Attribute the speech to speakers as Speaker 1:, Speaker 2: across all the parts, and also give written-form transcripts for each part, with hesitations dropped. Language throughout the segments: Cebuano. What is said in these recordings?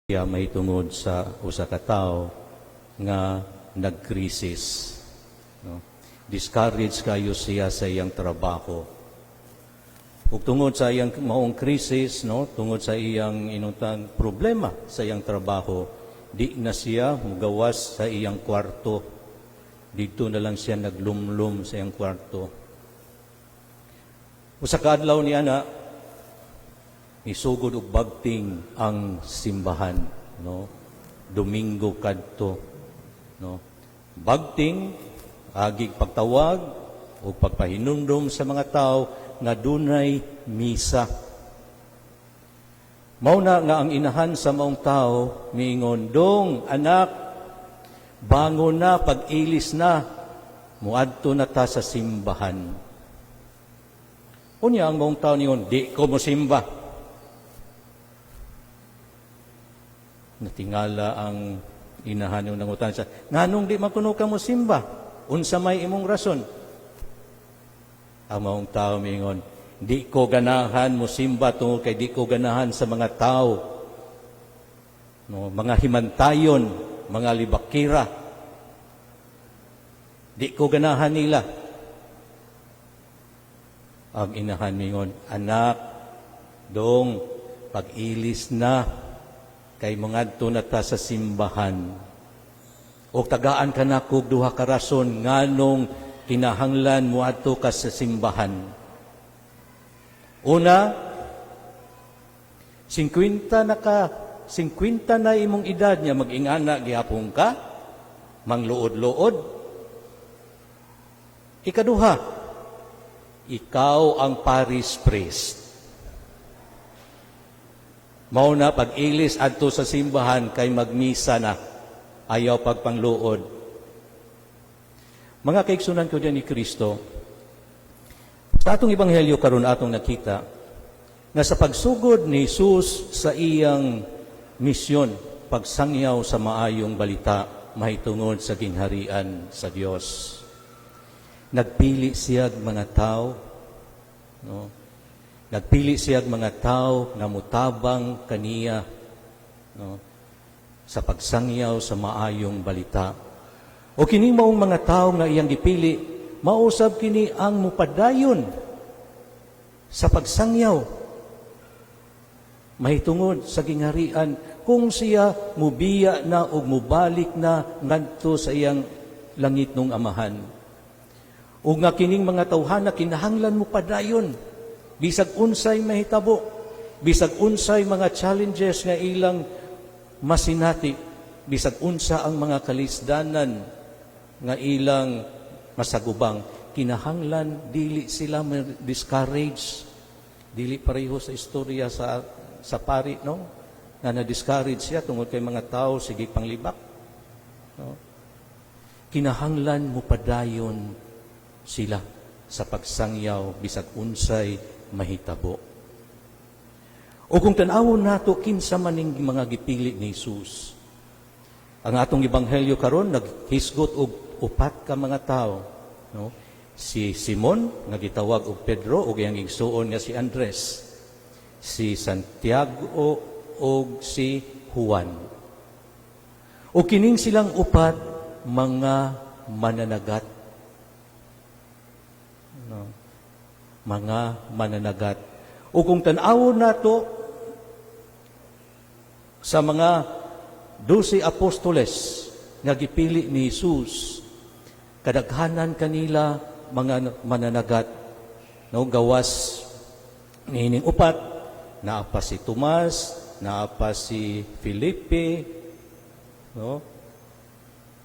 Speaker 1: Mahitungod sa usa ka tawo nga nagkrisis, no? Discouraged kayo siya sa iyang trabaho. Ug tungod sa iyang maong krisis, no, tungod sa iyang inuntang problema sa iyang trabaho, di na siya mugawas sa iyang kwarto. Dito na lang siya naglumlum sa iyang kwarto. Usa ka adlaw niya na isugod og bagting ang simbahan, no? Domingo kadto, no? Bagting agig pagtawag o pagpahinumdom sa mga tao nga dunay misa. Mao na nga ang inahan sa maong tao miingon, "Dong, anak, bangon na, pag-ilis na, muadto na ta sa simbahan." Unya ang maong tao niingon, "Di ko mosimba." Natingala ang inahan yung nangutan siya, "Nganong di man kuno ka mosimba? Unsa may imong rason?" Ang maong tao miingon, "Di ko ganahan mosimba tungod kay di ko ganahan sa mga tao. No, mga himantayon, mga libakira. Di ko ganahan nila." Ang inahan mingon, "Anak, dong, pag-ilis na, kay mangadto na ta sa simbahan. O tagaan ka na kog duha ka rason nganong kinahanglan moadto ka sa simbahan. Una, 50 na ka, 50 na imong edad niya, mag-ingana gihapon ka, mangluod-luod. Ikaduha, ikaw ang parish priest. Mao na pag-ilis adto sa simbahan kay magmisa na, ayaw pagpangluod." Mga kaigsunan ko diyan ni Kristo, sa atong ebanghelyo karon atong nakita nga sa pagsugod ni Jesus sa iyang misyon, pagsangyaw sa maayong balita mahitungod sa gingharian sa Dios, nagpili siya mga tao, no? Nagpili siya mga tao nga mutabang kaniya, no, sa pagsangyaw sa maayong balita. O kini maong mga tao nga iyang gipili, mausab kini ang mupadayon sa pagsangyaw mahitungod sa gingharian kung siya mubiya na ug mubalik na ngadto sa iyang langitnong Amahan. Ug nga kining mga tawhana kinahanglan mo padayon bisag unsay mahitabo, bisag unsay mga challenges nga ilang masinati, bisag unsa ang mga kalisdanan nga ilang masagubang, kinahanglan dili sila ma-discourage. Dili pareho sa istorya sa pari, no, nga na-discourage siya tungod kay mga tao sige panglibak, no? Kinahanglan mo padayon sila sa pagsangyaw bisag unsay mahitabo. O kung tan-awon nato kinsa maning mga gipili ni Jesus. Ang atong ebanghelyo karon naghisgot og upat ka mga tao, no? Si Simon nga gitawag og Pedro ug iyang igsuon nga si Andres, si Santiago ug si Juan. O kining silang upat mga mananagat. No? Mga mananagat. O kung tan-awon nato sa mga 12 apostoles nga gipili ni Jesus, kadaghanan kanila mga mananagat. No, gawas niining upat, naa pa si Tomas, naa pa si Felipe, no?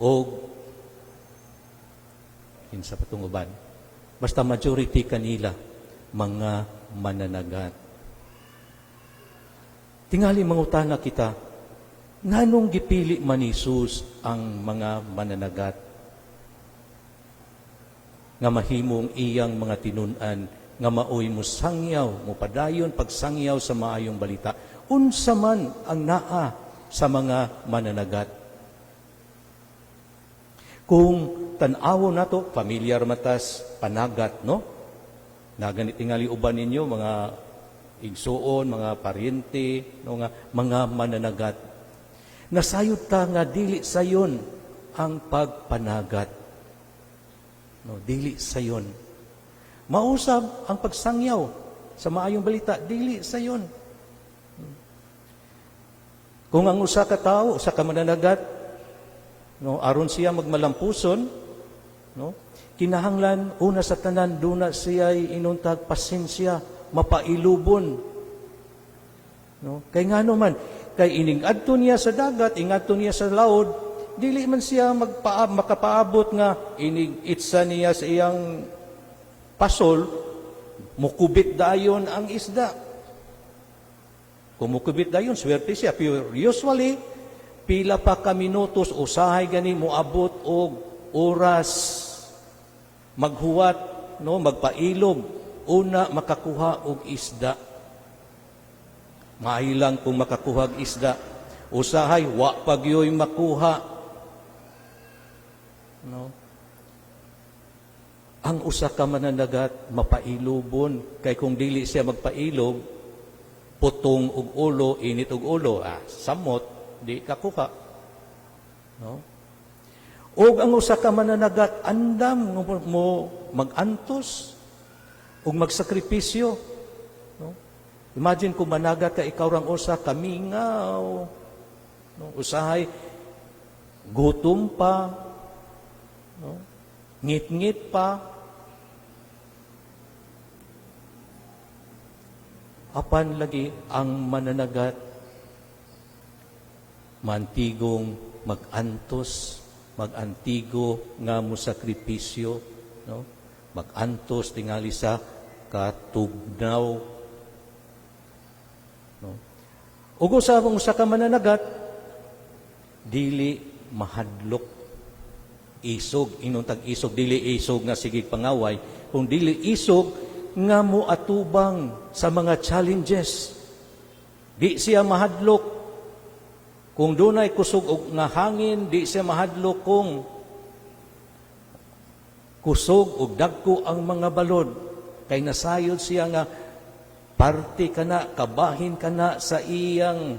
Speaker 1: O kinsa pa tong uban. Basta majority kanila mga mananagat. Tingali mangutana kita, nganong gipili man ni Jesus ang mga mananagat nga mahimong iyang mga tinun-an nga maoy musangyaw, mupadayon pagsangyaw sa maayong balita? Unsa man ang naa sa mga mananagat? Kung tan-awon nato, familiar matas panagat, no? Na ganit tingali uban ninyo mga igsuon, mga paryente, no, nga mga mananagat. Nasayod ta nga dili sayon ang pagpanagat. No, dili sayon. Mausab ang pagsangyaw sa maayong balita, dili sayon. Kung ang usa ka tawo, usa ka mananagat, no, aron siya magmalampuson, no, kinahanglan una sa tanan duna siya inuntag pasensya, mapailubon. No? Kay ngano man, kay ining adto niya sa dagat, ingadto niya sa laod, dili man siya makapaabot nga inig itsa niya sa iyang pasol, mukubit dayon ang isda. Kung mukubit dayon, swerte siya. Pero usually, pila pa ka minutos, usahay gani moabot og oras maghuwat, no, magpailob, una makakuha og isda. Maayo lang kung makakuha og isda. Usahay wa pa gyoy makuha. No? Ang usa ka mananagat, mapailobon, kay kung dili siya magpailob, putong og ulo, init og ulo, samot, di kakuha. No? Og ang usa ka mananagat, andam mo magantos ug magsakripisyo. No? Imagine kung managat ka, ikaw rang usa kamingaw. No? Usahay gutom pa. No? Ngit-ngit pa. Apan lagi ang mananagat, mantigong magantos, magantigo nga mosakripisyo, no? Magantos tingali sa katugnaw. No? Ug usa ang usa ka mananagat, dili mahadlok, isog, inuntag isog, dili isog nga sige pangaway, kung dili isog nga mo atubang sa mga challenges. Di siya mahadlok kung dunay kusog og nga hangin, di siya mahadlok kung kusog og dagko ang mga balod, kay nasayod siya nga parte kana, kabahin kana sa iyang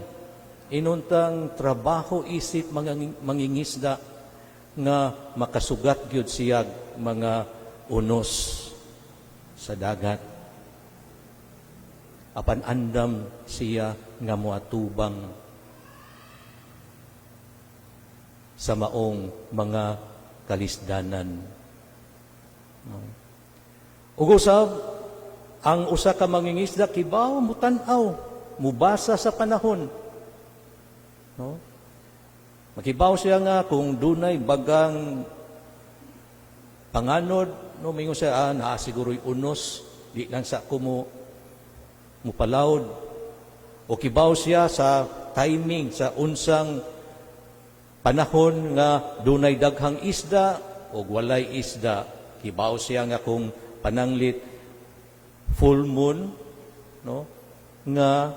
Speaker 1: inuntang trabaho isip mga mangingisda, nga makasugat gyud siya mga unos sa dagat. Apan andam siya nga moatubang sa maong mga kalisdanan. No? Ug usab ang usa ka mangingisda, kibaw mutan-aw, mubasa sa panahon. No? Makibaw siya nga kung dunay bagang panganod, no, mingon siya, "Ah, naa siguro'y unos, di lang sa ko mo mupalawd." O kibaw siya sa timing, sa unsang panahon nga dunay daghang isda o walay isda. Kibaw siya nga kung pananglit full moon, no, nga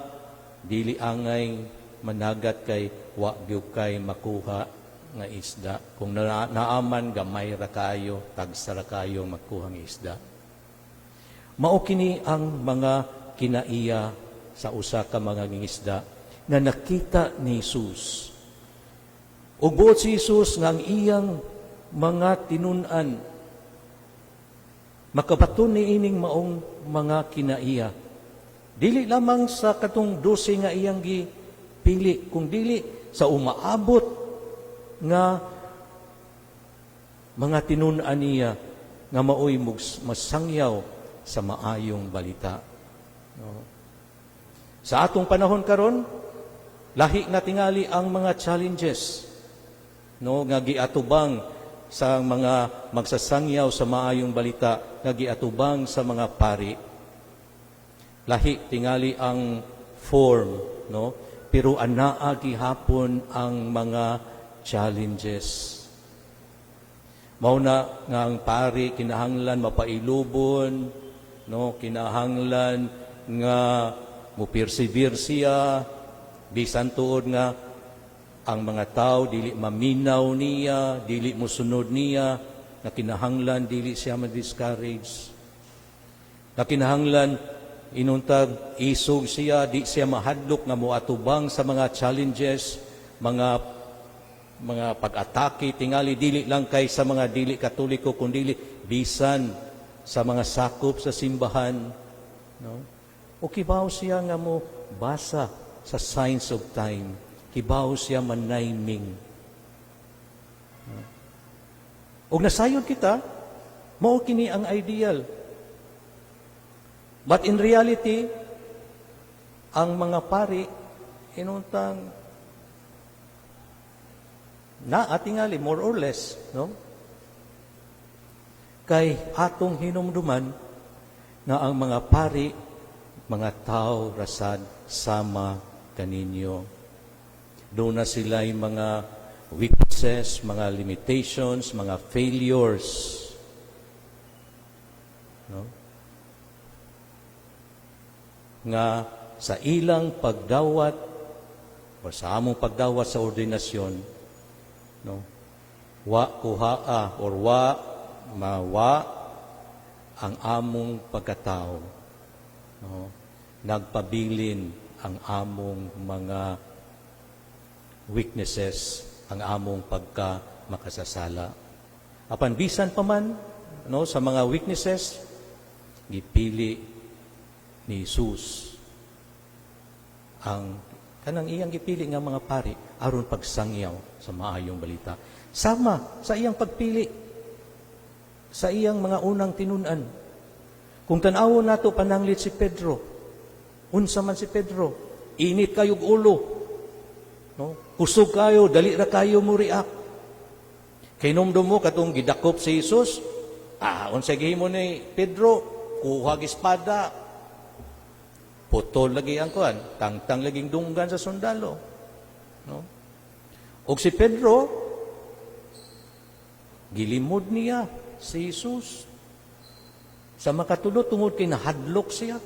Speaker 1: dili angay managat kay wa gyud kay makuha nga isda. Kung naaman, gamay ra kayo, tagsa ra kayo makuha nga isda. Mao kini ang mga kinaiya sa usa ka mga ngingisda nga nakita ni Jesus. Ug buot si Jesus nga ang iyang mga tinun-an makabaton niining maong mga kinaiya. Dili lamang sa katong 12 nga iyang gipili, kung dili sa umaabot nga mga tinun-an niya nga maoy masangyaw sa maayong balita. No? Sa atong panahon karon, lahi na tingali ang mga challenges, no, nga giatubang sa mga magsasangyaw sa maayong balita, nga giatubang sa mga pari. Lahi tingali ang form, no, pero anaa gihapon ang mga challenges. Mao na nga ang pari kinahanglan mapailubon, no, kinahanglan nga mo persevere siya bisan tuod nga ang mga tao dili maminaw niya, dili mosunod niya, na kinahanglan dili siya ma-discourage. Na kinahanglan inuntag isog siya, di siya mahadlok nga moatubang sa mga challenges, mga pag-atake tingali dili lang kay sa mga dili Katoliko, kundi bisan sa mga sakop sa simbahan, no? O kibaw siya nga mo basa sa signs of time, kibaw siya manayming, no? Og nasayod kita, mao kini ang ideal, but in reality, ang mga pari inuntang na atingali more or less, no? Kay atong hinumduman nga ang mga pari, mga tao rasad sama kaninyo. Doon na sila mga weaknesses, mga limitations, mga failures, no? Nga sa ilang pagdawat o sa among pagdawat sa ordinasyon, no, wa kuhaa or wa mawa ang among pagkatao, no? Nagpabilin ang among mga weaknesses, ang among pagka makasasala. Apan bisan pa man, no, sa mga weaknesses, gipili ni Jesus ang kanang iyang gipili nga mga pari aron pagsangyaw sa maayong balita. Sama sa iyang pagpili sa iyang mga unang tinun-an. Kung tan-awon nato pananglit si Pedro, unsa man si Pedro, init kayog ulo. No? Kusog kayo, dali ra kayo mo react. Kay hinumdum mo katong gidakop si Jesus, unsa gihimo ni Pedro, kuha espada, putol lagi ang kuan, tangtang laging dunggan sa sundalo. No? Og si Pedro, gilimod niya si Jesus. Sa makatulo, tungod kay nahadlok siya.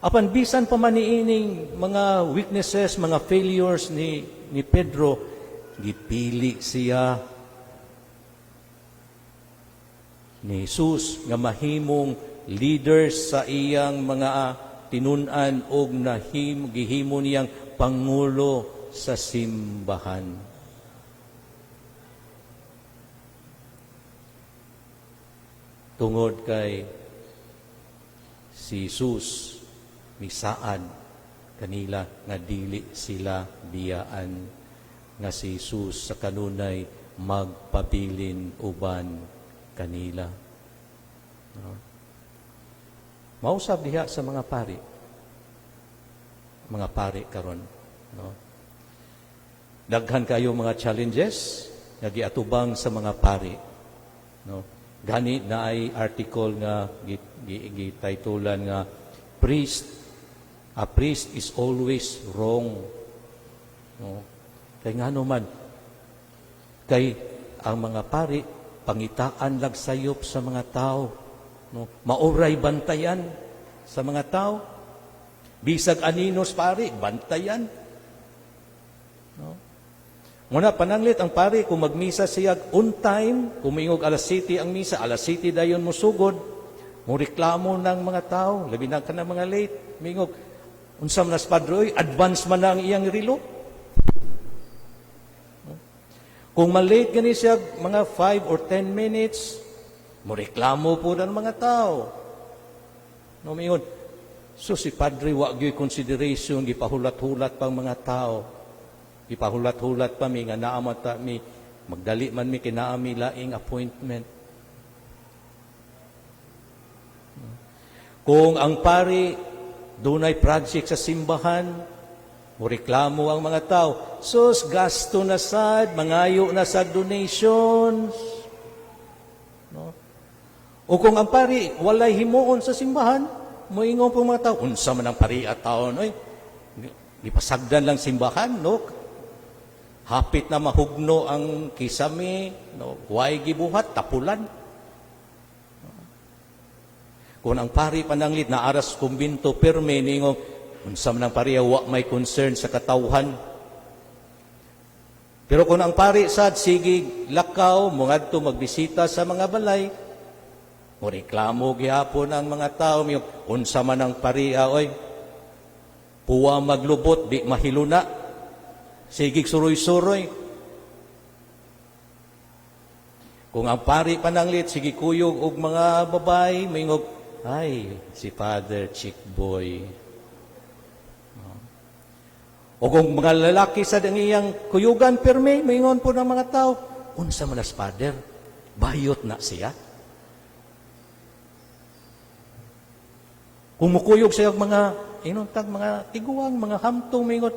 Speaker 1: Apan bisan pa man niining mga weaknesses, mga failures ni Pedro, gipili siya ni Jesus nga mahimong leader sa iyang mga tinun-an og nahim gihimo niyang pangulo sa simbahan. Tungod kay si Jesus misaad kanila nga dili sila biyaan, nga si Jesus sa kanunay magpabilin uban kanila. No? Mausab diha sa mga pari. Mga pari karon, no? Daghan kayo mga challenges nga giatubang sa mga pari, no? Gani na ay article nga gitituluan nga "Priest a priest is always wrong." No? Kay ngano man, kay ang mga pari pangitaan lag sayop sa mga tao, no? Mauray bantayan sa mga tao. Bisag aninos pari, bantayan, no? Muna pananglit ang pari kung magmisa siya on time, kung moingog alas 7 ang misa, alas 7 dayon mo sugod, mo reklamo ng mga tao, labi na ka ng mga late, mingog, "Unsa man nas padre oy, advance man na ang iyang relo." Kung malate gani siya mga 5 or 10 minutes, mo reklamo po ng mga tao. No, mingon, "So si padre wa gyud consideration, gipahulat-hulat pang mga tao. Gipahulat-hulat pa mi nga naa man ta mi, magdali man mi kay naa mi laing appointment." Kung ang pari dunay project sa simbahan, mo reklamo ang mga tao. "Sus, gasto na sad, mangayo na sa donations." No? O kung ang pari walay himuon sa simbahan, moingon po mga tao, "Unsa man ang pari at taon, oy. Gipasagdan lang simbahan, no? Hapit na mahugno ang kisame, no? Way gibuhat, tapulan." Kung ang pari pananglit na aras kumbinto pirmi, ningong, "Unsa man ang pari, wa may concern sa katawhan." Pero kung ang pari sad sige lakaw mongadto magbisita sa mga balay, mo reklamo gihapon ang mga tao, miyong, "Unsa man ang pari oy. Puwa maglubot, di mahiluna." Sige suroy-suroy. Kung ang pari pananglit, sige kuyog og mga babay, moingog, "Ay, si Father chick boy." O kung mga lalaki sa ang iyang kuyugan perme, moingon po ng mga tao, "Unsa man as Father, bayot na siya." Kung mukuyog siya og mga inuntag, mga tiguang, mga hamtong, moingon,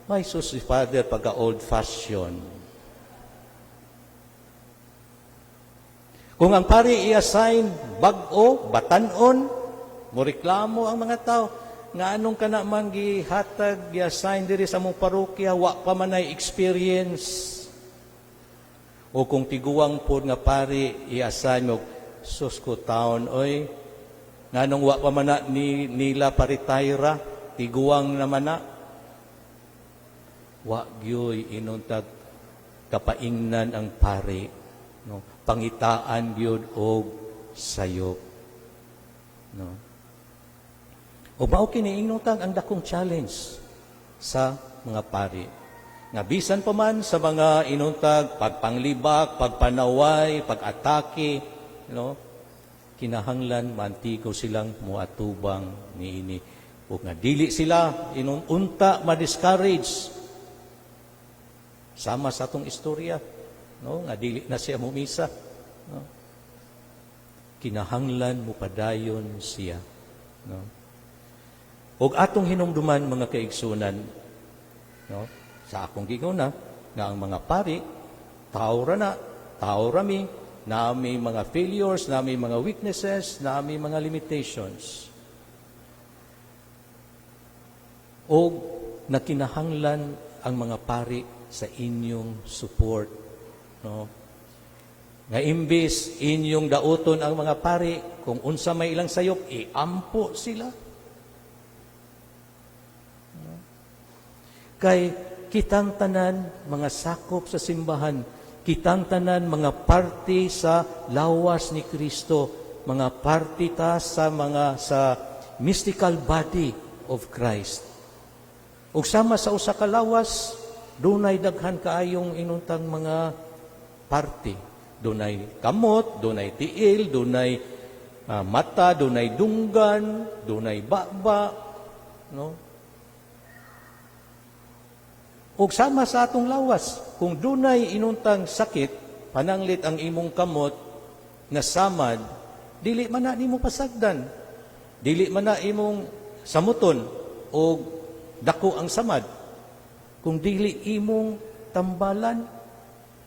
Speaker 1: "Ay sus, si Father pagka old fashion." Kung ang pari i-assign bag-o, batan-on, moreklamo ang mga tao, nga anong kana man gihatag, gi-assign diri sa mong parokya, wa pa man ay experience. O kung tiguang pod nga pari i-assign mo, sus ko taon, oy, nganong wa pa man na ni, nila paretire, tiguang naman na. Wa gyoy inuntag kapaingnan ang pari, no? Pangitaan gyud og sayop, no? O mao kini inuntag ang dakong challenge sa mga pari. Nga bisan pa man sa mga inuntag pagpanglibak, pagpanaway, pag-atake, no? Kinahanglan mantigo silang muatubang niini. Ug nga dili sila unta ma-discourage. Sama sa atong istorya, no? Nga dili na siya mumisa, no? Kinahanglan mupadayon siya, no? Ug atong hinumduman, mga kaigsunan, no? Sa akong giguna nga ang mga pari tao ra na, tao ra mi, nami mga failures, nami mga weaknesses, nami mga limitations. O nakinahanglan ang mga pari sa inyong support, no? Nga imbis inyong dauton ang mga pari kung unsa may ilang sayop, iampo sila. No? Kay kitang tanan mga sakop sa simbahan, kitang tanan mga parte sa lawas ni Kristo, mga parte ta sa mga sa mystical body of Christ. Ug sama sa usa ka lawas, dunay daghan kaayong inuntang mga parte. Dunay kamot, dunay tiil, dunay mata, dunay dunggan, dunay baba, no? Ug sama sa atong lawas, kung dunay inuntang sakit, pananglit ang imong kamot nga samad, dili man na nimo pasagdan. Dili man na imong samuton og dako ang samad. Kung dili imong tambalan,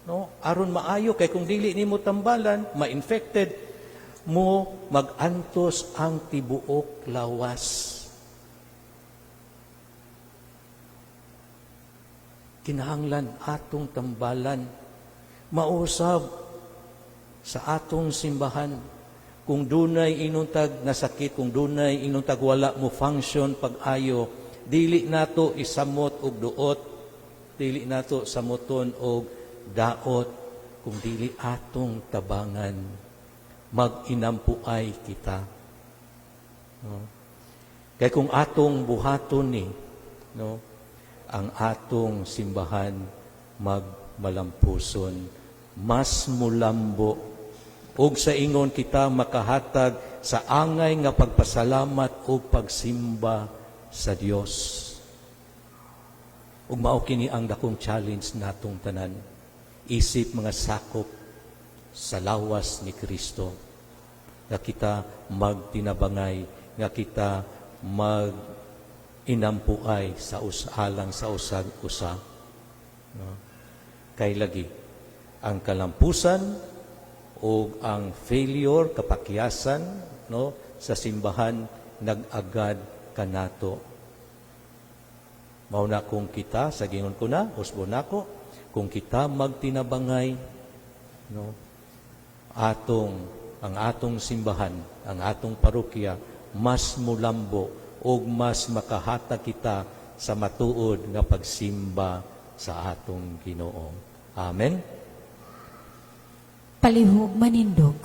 Speaker 1: no, aron maayo, kay kung dili nimo tambalan, ma-infected mo, magantos ang tibuok lawas. Kinahanglan atong tambalan, mausab sa atong simbahan. Kung dunay inuntag nga sakit, kung dunay inuntag wala mo function pag-ayo, dili nato isamot og duot, dili nato samoton og daot, kung dili atong tabangan, mag-inampuay kita. No? Kay kung atong buhaton ni, no, ang atong simbahan magmalampuson, mas mulambo, ug sa ingon kita makahatag sa angay nga pagpasalamat ug pagsimba sa Dios. Ug mao kini ang dakong challenge natong tanan isip mga sakop sa lawas ni Kristo, nga kita magtinabangay, nga kita mag inampuay sa alang sa usag usa, no? Kay lagi ang kalampusan o ang failure, kapakyasan, no, sa simbahan nag-agad kanato. Mao na kung kita, sa gingon ko na, usbo nako, kung kita magtinabangay, no, atong ang atong simbahan, ang atong parokya mas mulambo ug mas makahatag kita sa matuod nga pagsimba sa atong Ginoo. Amen.
Speaker 2: Palihog manindog.